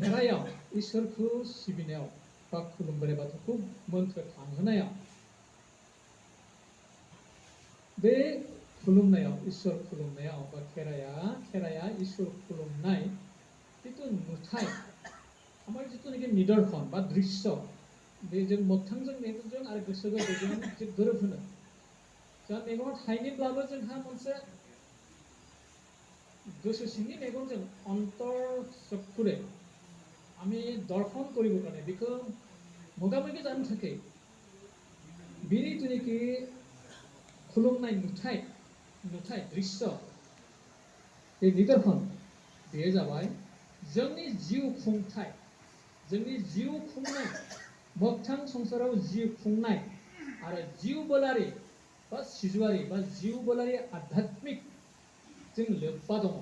खेरायाव इसोरखौ सिबिनायाव बा खुलुमबोनाय बाथौखौ मोन्थ्र थांहोनायाव बे खुलुमनायाव इसोर खुलुमनायाव बा खेराया इसोर खुलुमनाय जितु नुथाय आमार जितुनाखि निदर्शन बा दृश्य बे जों मोगथांजों मेगनजों आरो गोसो गोरबोजों जे गोरोबहोनो जा मेगनाव थाइनैब्लाबो जोंहा मोनसे गोसो सिंनि मेगनजों अन्तर चक्षुरे आमी दर्शन करिब काने बेखौ मोगा मोगि जानो थाखाय बिनि जितुनाखि खुलुमनाय नुथाय दृश्य बे निदर्शन बेयो जाबाय जोंनि जिउ खुंथाय जोंनि जिउ खुंनाय मोगथां संसाराव जिउ खुंनाय आरो जिउ बोलारि बा सिजुआरि बा जिउ बोलारि आध्यात्मिक जों लोब्बा दङ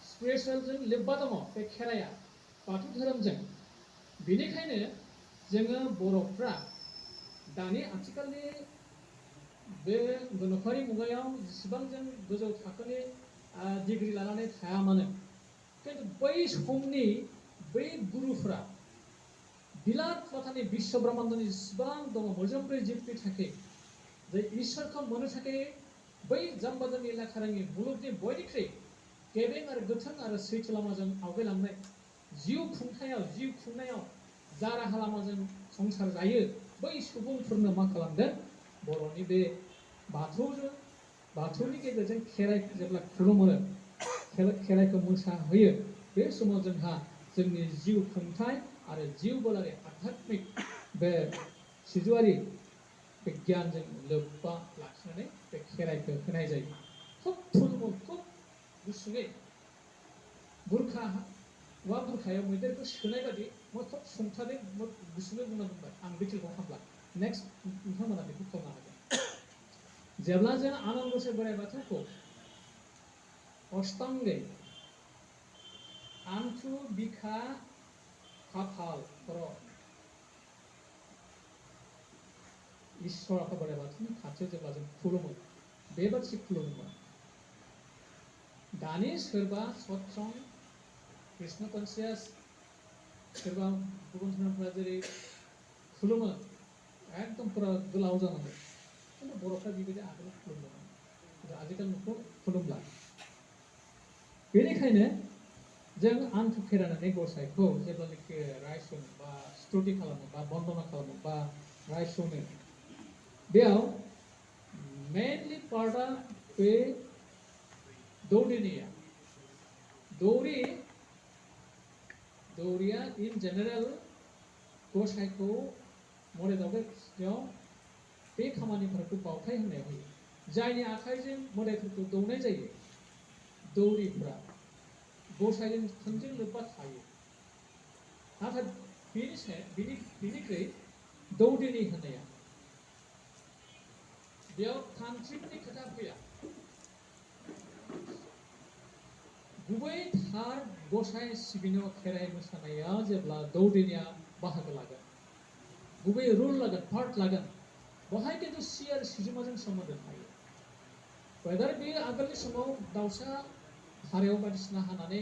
स्पिरिचुअल जों लोब्बा दङ बे खेराया बाथौ धोरोमजों बेनिखायनो जोङो बर'फ्रा दानि आथिखालनि बे गोनोखोआरि मुगायाव जेसेबां जों गोजौ थाखोनि डिग्री लानानै थाया मानो किन्तु बै समनि बै गुरुफ्रा बिराद माथानि बिश्व ब्रह्माण्डनि जेसेबां दङ मोजोमब्रै जिबनि थाखाय जे इसोरखौ मोननो थाखाय बै जाम्बाजोंनि लेखारोङि मुलुगनि बयनिख्रुइ गेबें आरो गोथों आरो सैथो लामाजों आवगायलांनाय जिउ खुंनायाव जा राहा लामाजों संसार जायो बै सुबुंफोरनो मा खालामदों बर'नि बे बाथौनि गेजेरजों खेराइ जेब्ला खुलुमो खेराइखौ मोसाहोयो बे समाव जोंहा जोंनि जिउ खुंथाय आरो जिउ बोलारि आध्यात्मिक बे सिजुआरि बे गियानजों लोब्बा लाखिनानै बे खेराइखौ होनाय जायो खुब थुलमुल खुब गुसुङै बुरखायाव मैदेरखौ सोनाय बादि खोब सुंथाबै गुसुङै बुंना बुंबाय आं बिटिलखौ हामला नेक्स्ट नोंथांमोना बेखौ खालामनो हागोन जेब्ला जों आनान गसाइ बोराइ बाथौखौ अष्टांगे आन्थु बिखा खाफाल खर' इसोर आफा बोराइ बाथौनि खाथियाव जेब्ला जों खुलुमो बेबादि खुलुमोमोन दानि सोरबा सत्सं कृष्ण कन्सियास सोरबा गुबुन धोरोमफोरा जेरै खुलुमो एकदम पुरा गोलाव जानांगौ किन्तु बर'फ्रा बेबायदि आगोलाव खुलुमदोंमोन आजिखालि न'खौ खुलुमला बेनिखायनो जों आन्थु खेरायनानै गसाइखौ जेब्लानाखि रायसनो बा स्तुति खालामो बा बन्दना खालामो बा रायसनो बेयाव मेनलि पार्टआ बे दौदिनिया दौरिया इन जेनेरेल गसाइखौ मरे दावदायाव बे खामानिफोरखौ बावथाय होनायाव होयो जायनि आखाइजों मोदायफोरखौ दौनाय जायो दौरिफ्रा गसाइजों थोंजों लोब्बा थायो नाथाय बिनिख्रुइ दौदिनि होनाया बेयाव तान्त्रिकनि खोथा फैया गुबै थार गसाइ सिबिनायाव खेराइ मोसानायाव जेब्ला दौदिनिया बाहागो लागोन गुबै रुल लागोन पार्ट लागोन बहाय किन्तु सि आरो सिजुमाजों सोमोन्दो थायो वेदार बे आगोलनि समाव दाउसा फारेव बायदिसिना हानानै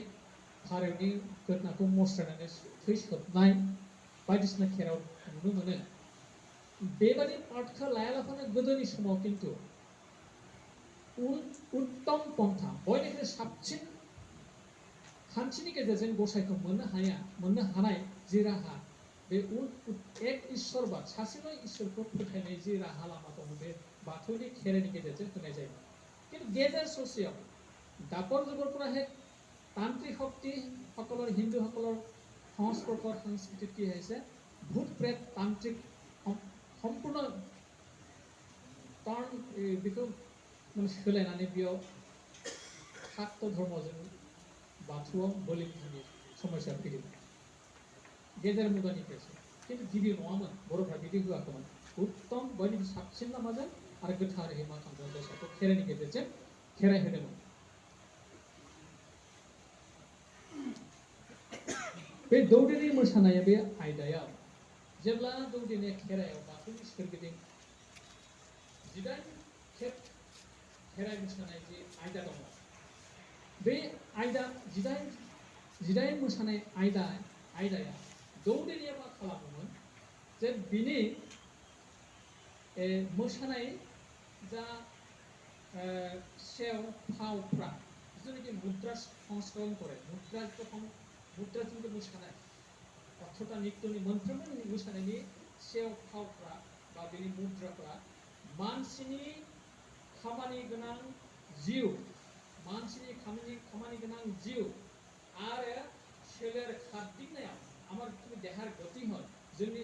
फारेवनि गोदनाखौ मस्रायनानै थै सोबनाय बायदिसिना खेराव नुनो मोनो बेबादि पार्टखौ लायालाफानो गोदोनि समाव किन्तु उत्तम पन्था बयनिख्रुइ साबसिन खान्थिनि गेजेरजों गसाइखौ मोननो हानाय जि राहा बे एक इसोरबाद सासेल' इसोरखौ फोथायनाय जि राहा लामा दङ बे बाथौनि खेराइनि गेजेरजों होनाय जायो किन्तु गेजेर ससेयाव दापर जुगरफोराহে ताন্ত্রিক শক্তিসকলৰ হিন্দুসকলৰ সংস্পৰ্শৰ সংস্কৃতিত কি হৈছে ভূত প্ৰেত তান্ত্ৰিক সম্পূৰ্ণ টাৰ্ণ बेखौ মানে सोलायनानै बेयाव शाक्त धर्मजों बाथौआव बोलिनि समस्या फैदों गेजेर मुगानिफ्रायसो किन्तु गिबि नङामोन बर'फ्रा बिदि होआखैमोन उत्तम बयनिख्रुइ साबसिन लामाजों आरो गोथारै मा खालामदों गसाइखौ खेराइनि गेजेरजों खेराइ होदोंमोन बे दौदिनि मोसानाया बे आयदायाव जेब्ला दौदिनिया खेराइयाव बाथौनि सोरगिदिं 19 खेब खेराइ मोसानाय जि आयदा दङ बे आयदा 19 मोसानाय आयदाया दौदिनिया मा खालामोमोन जे बिनि मोसानाय जा सेव फावफ्रा जिथुनाखि मुद्रा संस्करण करे मुद्रा जिथु मोसानाय अर्थता नृत्यनि मोनफ्रोमबो मोसानायनि सेव फावफ्रा बा बेनि मुद्राफ्रा मानसिनि खामानि गोनां जिउ मानसिनि खामानि गोनां जिउ आरो सोलेर खारदिंनायाव आमार देहार गति হয় जोंनि